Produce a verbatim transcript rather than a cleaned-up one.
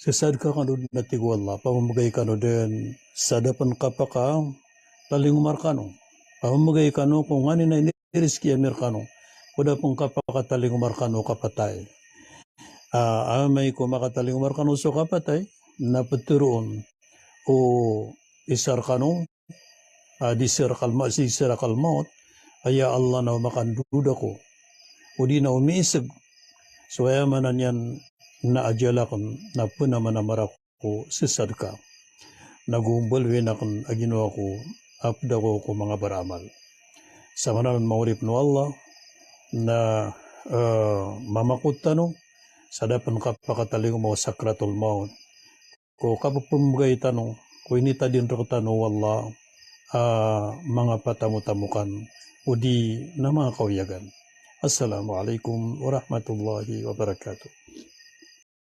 Sesadka kano den, a tig o Allah, pamemegay kano den sa da pen kapakatalingoma rekano. Pamemegay kano ko nganin a inirizki ami rekano ko da pen kapakatalingoma rekano o kapatay. A, amay ko makatalingoma rekano so kapatay, na petero on o isa rekano a di sirakal ma-, di sirakal maot, aya Allah, na o makandoda ko, odi na o miiseg so, aya maana niyan na ajal aken na penamanamar ako ko sesadka. Na go mbaloyin aken a ginawa ko a ped ako ko manga baramal. Sa maana ron, manga oripen o Allah, na, eh, mamakot tano sa da pen kapakatalingoma o sakratul maut ko kapepemegay tano ko initadin rektano o Allah a manga patamotamokan odi na manga kawiyagan. Assalamu alaikum warahmatullahi wabarakatuh.